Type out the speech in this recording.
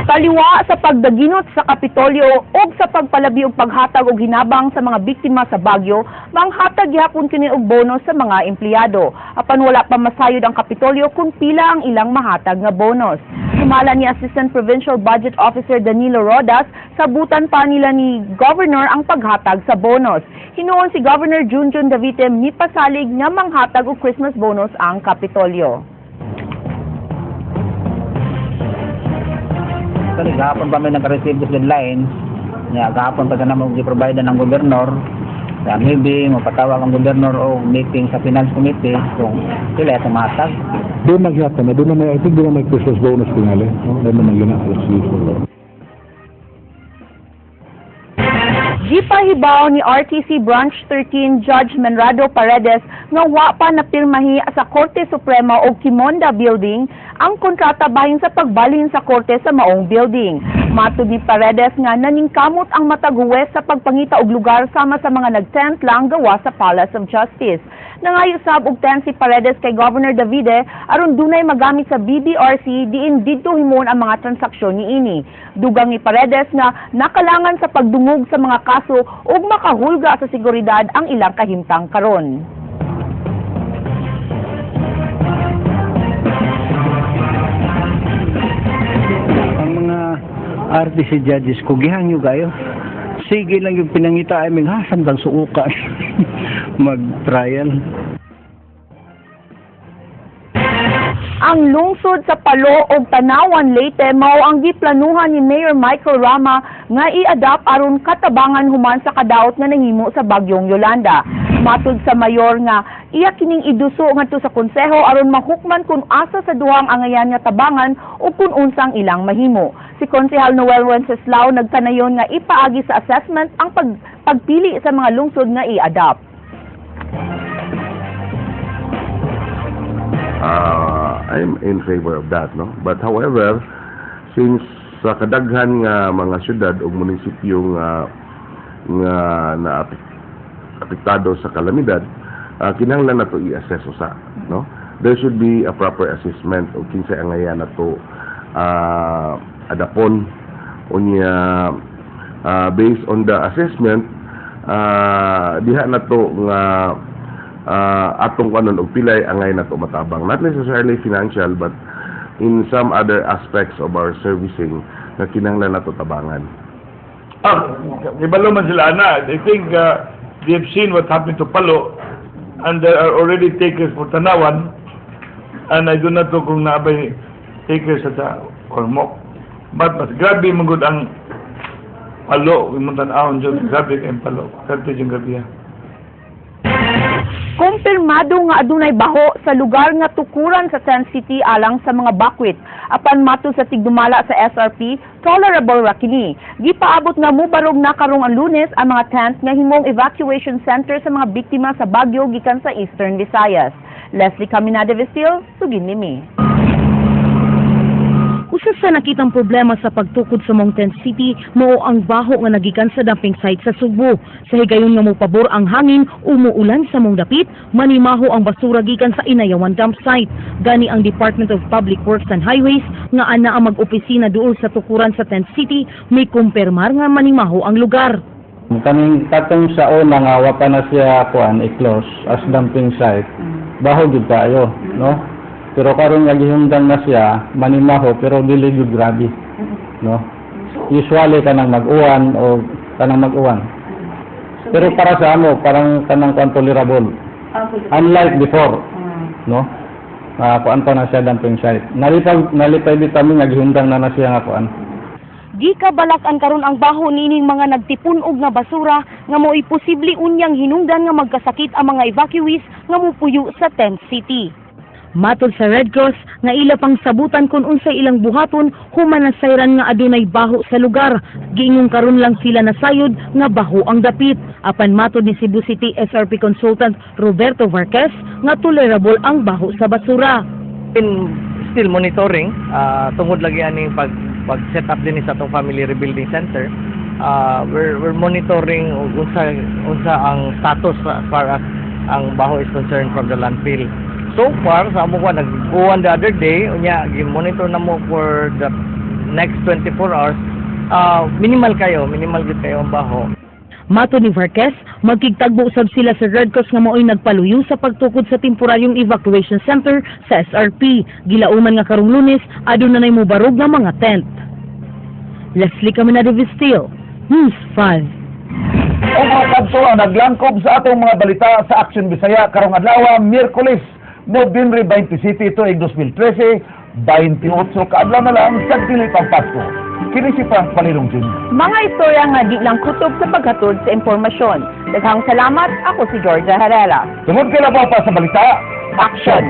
Taliwa sa pagdaginot sa Kapitolyo ug sa pagpalabi og paghatag og hinabang sa mga biktima sa bagyo, manghatag gihapon kini og bonus sa mga empleyado. Apan wala pa masayod ang Kapitolyo kung pila ang ilang mahatag nga bonus. Sumala ni Assistant Provincial Budget Officer Danilo Rodas, sabutan pa nila ni Governor ang paghatag sa bonus. Hinuon si Governor Junjun Davite mipasalig nga manghatag og Christmas bonus ang Kapitolyo. Actually, gahapon pa may naka-receive this deadline. Ya, gahapon pa sana mo gi-provide ng gobernador. Ya, maybe mapatawag ang gobernador o meeting sa finance committee kung sila itong matag. Doon nagyapon na, doon na may, I think doon na may Christmas bonus tingali. No? Doon na may yun as usual. Gipahibaw ni RTC Branch 13 Judge Menrado Paredes nga wa pa napirmahi sa Korte Suprema o Kimonda Building ang kontrata bahin sa pagbalhin sa korte sa maong building. Matud ni Paredes nga naningkamot ang matag huwes sa pagpangita og lugar sama sa mga nagtent lang gawa sa Palace of Justice. Nangayo sab og tent si Paredes kay Governor Davide aron dunay magamit sa BBRC diin didto himon ang mga transaksyon niini. Dugang ni Paredes nga nakalangan sa pagdungog sa mga kaso ug makahulga sa seguridad ang ilang kahimtang karon. Ang mga RTC judges ko, gihangyo kayo. Sige lang yung pinangita aming ha, samtang suuka mag-trial. Ang lungsod sa Palo og Tanawan, Leyte mao ang giplanuhan ni Mayor Michael Rama nga i-adapt aron katabangan human sa kadaot nga nahimo sa bagyong Yolanda. Matud sa mayor nga iya kining iduso ngadto sa konseho aron mahukman kung asa sa duhang angayan nga tabangan o kung unsang ilang mahimo. Si Konsehal Noel Wenceslao nagkanayon nga ipaagi sa assessment ang pagpili sa mga lungsod nga i-adapt. I'm in favor of that, no? But however, since sa kadaghan nga mga syudad o munisipyo nga nga na apektado sa kalamidad, kinahanglan nato i-assess usa, no? There should be a proper assessment og kinsay angayan nato adapon unya, based on the assessment, diha nato nga atong kanon og pilay angay nato matabang, not necessarily financial but in some other aspects of our servicing na kinahanglan nato tabangan. Ah, ibalo man sila ana. I think they have seen what happened to Palo and there are already takers for Tanawan and I do not know kung naabay takers sa Ormoc. But mas grabe man gud ang Palo, imong tan-awon dyan, grabe kay Palo. Grabe yung grabe. Kumpirmado nga adunay baho sa lugar nga tukuran sa Tent City alang sa mga bakwit. Apan matud sa tigdumala sa SRP, tolerable ra kini. Gipaabot nga mubarog na karong ang Lunes ang mga tent nga himong evacuation center sa mga biktima sa bagyo gikan sa Eastern Visayas. Leslie Caminada Vestil, sugin nimi. Usa sa nakitang problema sa pagtukod sa Mong Tent City mao ang baho nga nagikan sa dumping site sa Sugbo. Sa higayon nga mopabor ang hangin, umuulan sa mong dapit, manimaho ang basura gikan sa Inayawan dump site. Gani ang Department of Public Works and Highways nga ana ang mag-opisina duol sa tukuran sa Tent City may kumpirmar nga manimaho ang lugar. Kaning katong sa una nga wa pa na siya kuan i-close as dumping site. Baho gyud kaayo, no? Pero karon nga gihundang na siya, manimaho pero dili gyud grabe, no? Usually kanang mag-uwan o kanang mag-uwan. Pero para sa amo, parang kanang kuan tolerable. Unlike before, no? Kuan pa na siya dumping site. Nalipay bitaw mi nga gihundang na na siya nga kuan. Gikabalak-an karon ang baho niining mga nagtipun-og nga basura nga mo'y posible unyang hinungdan nga magkasakit ang mga evacuees nga mopuyo sa Tent City. Matod sa Red Cross nga ila pang sabutan kung unsay ilang buhaton human nasayran nga adunay baho sa lugar. Giingong karon lang sila nasayod nga baho ang dapit. Apan matod ni Cebu City SRP consultant Roberto Varquez nga tolerable ang baho sa basura. In still monitoring tungod lagi aning pag set up din sa atong family rebuilding center. We're monitoring unsa unsa ang status as far as ang baho is concerned from the landfill. So far sa amo ko nag-uwan the other day, unya gi-monitor na mo for the next 24 hours. Minimal kayo, minimal gyud kayo ang baho. Matod ni Varquez, magkigtagbo usab sila sa Red Cross nga maoy nagpaluyo sa pagtukod sa temporaryong evacuation center sa SRP. Gilauman nga karong Lunes, aduna nay mubarog nga mga tent. Leslie Caminada Vistil, News 5. O mga kadto ang naglangkob sa atong mga balita sa Action Bisaya karong adlaw, Miyerkules, Nobyembre 27 tuig 2013, 28 ka adlaw na lang sa dili pang Pasko. Kini si Frank Palilong Jr. Mga istorya nga di lang kutob sa paghatod sa impormasyon. Daghang salamat, ako si Georgia Herrera. Tungod kay labaw pa sa balita, Action!